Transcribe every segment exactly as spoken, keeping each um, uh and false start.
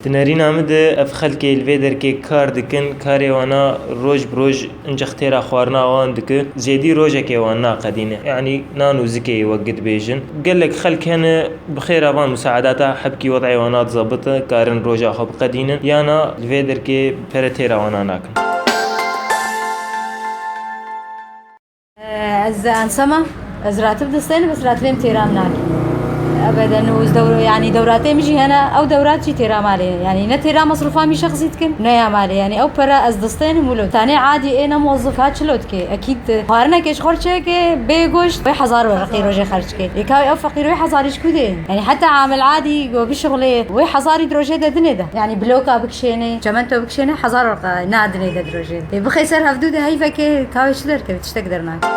Nerîna min de ev xelkê li vê derkê kar dikin, karê wana roj bi roj incex têra xwarina wan dike, zêdî rojekê wan naqedîne. Yanî nan û zikê wek dibêjin. Gelek xelk hene bi xêra van musaedata hebkî wed'ê wana dizebite, karin roja xwe biqedînin, yana li vê derkê pere têra wana nakin. Ez ensema, ez ratib distênim, bes ratibê min têra min nake. Ebeden û ez dewr-, yanî dewratê min jî hene, ew dewrat jî têra malê. Yanî ne têra mesrûfa min şexsî dikim, ne ya malê. Yanî ew pere ez distênim wilo. Tanê adî ê ne muwezzif ha çilo dike. Ekîd xwarinekê ji xwe çêke bê goşt, wê hezar werqî rojê xerc ke. Ê ka ew feqîr wê hezarî ji ku dê? Yanî heta amil adî go bişuxulê, wê hezarî di rojê de dinê de. Yanî bloka bikişêne, çemento bikişêne, hezar werqa na dinê de di rojê de. Ê bixê ser hevdû de heyvekê ka wê çi derkeve, tiştek dernake.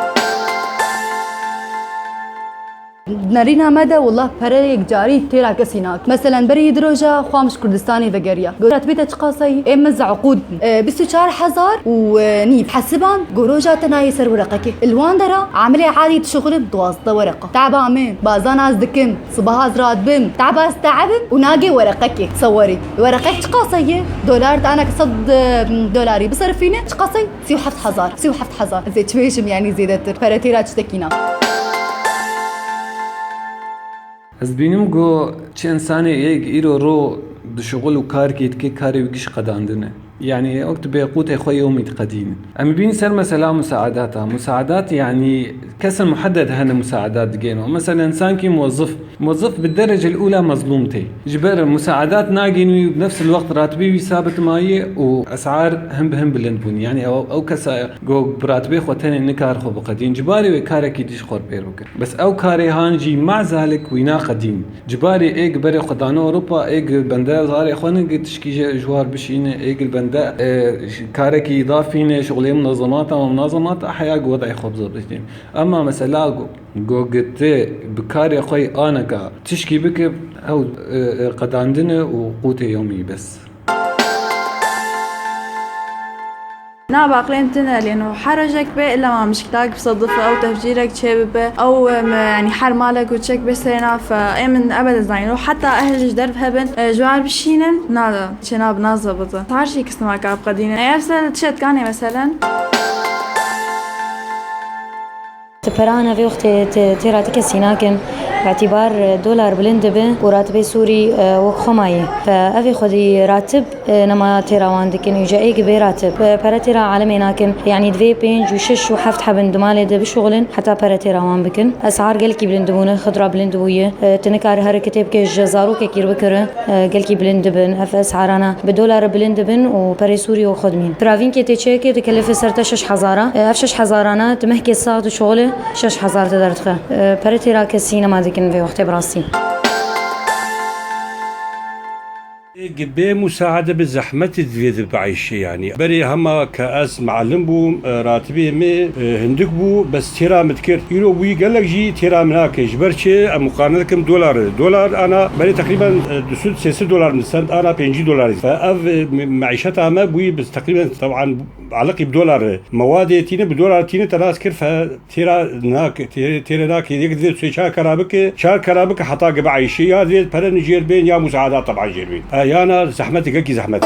Nerîna me de wela pereyek carî têra kesî nake. Meselen berî di roja xwe min ji Kurdistanê vegeriya. Got, ratibê te çiqas e? Ê min zeqûd, e, bîst û çar hezar û, e, nîv. Hesiban, got, roja te nayê ser wereqekê. Li wan dera, amilê adî dişuxulim duwazdeh wereqa. Taba min, bazan ez dikim, sibaha ez radibim, taba ez teebim û nagê wereqekê. Sewerî. Wereqek çiqas e? Dolar te aneke sed, e, dolarî biserifîne, çiqas e? Sî û heft hezar, sî û heft hezar. Ez ê çi bêjim, yanî zêdetir. Pere têra tiştekî na. Ez dibînim ku çi însanê yek îro ro dişuxul û karkê dike, karê wî giş qedandin e. Yanî wek tu bê qûtê xwe yewmî diqedînin. Em bînin ser mesela musaedata. Musaedat yanî kesin muhedded hene musaedat digêno. Mesela însankî muwezzif Muwezzif bi derecel ula mezlûm tê. Ji ber musaedat nagên wî, bi nefs el wext ratibê wî sabit maye û esar hin bi hin bilind bûn. Yanî ew, ew kesa ku bi ratibê xwe tenê nikar xwe biqedîn. Ji barê wê karekî dî ji xwe pêr bikin. Bes ew karê han jî ma zalik wî naqedîn. Ji barê êk berê xwe dane Ewropa, êk bende zarê xwe nigê tişkî ji, ji war bişîne, êk li bende, e, karekî îdafî ne, şixulê munezemata, munezemata heya ku wed'ê xwe bizebitîn. Ema mesela ku Go gitê bi karê xwe yê aneka tişkî bike, ew, e, e, qedandin e û qûtê yomî bes. Na baqlên tune lêno her rojek be, illa ma mişkilak bi sedife ew tefcîrek çê bibe, ew, em, yanî her malek û çek bê serê na fe, ê min ebede zayno, heta ehl ji derv hebin, e, ji war bişînin, nada, çê nabe, nazebite. Her şey kisnima ka biqedînin. Ev ser çetkanê meselen. Ti peran vê wextê ti, têra ti kesî nakin. Îtîbar, e, dolar bilind dibe û ratibê Sûrî, e, wek xwe mayê. Fe evê xwedî ratib, e, nema têra wan dikin, îja êk bê ratib. E, pere têra alemê nakin. Yanî divê pênc û şeş û heft hebin di malê de bişuxulin, heta pere têra wan bikin. Esar gelkî bilind dibûne, xidra bilind dibûye. E, ti nikare her kitêbke ji zarokekî re bikire. E, gelkî bilind dibin. Ev esarana bi dolar bilind dibin û perê Sûrî û xwe dimîn. Piravînkê tê çêkê dikelife ser te şeş hezara. E, ev şeş hezarana di mehkê sax dişuxule şeş hezar te derdixe. E, pere têra kesî nema dikin vê wextê bi rastî. Bê musaade bi zehmetî divê de bieyşe yanî. Berê hema ke ez muallim bûm, e, ratibê me, e, hindik bû, bes têra min dikir. Îro wî gelek jî têra min nake. Ji ber çi? Em muqarene dikim dolar. Dolar ana berê teqrîben, e, du sed sê sed dolar min send, ana pêncî dolar. Fe ev, e, me-, meîşeta me bûyî bi teqrîben, teban, eleqî bi dolar. Mewadê tîne bi dolar tîne te nas kir, fe têra nake, tê-, têre nake. Yek divê sê çar kara bike, çar kara bike heta ke bieyşe, ya divê pere nijêr bên ya musaada teban jêr bên. E, yana zehmet, gelkî zehmet.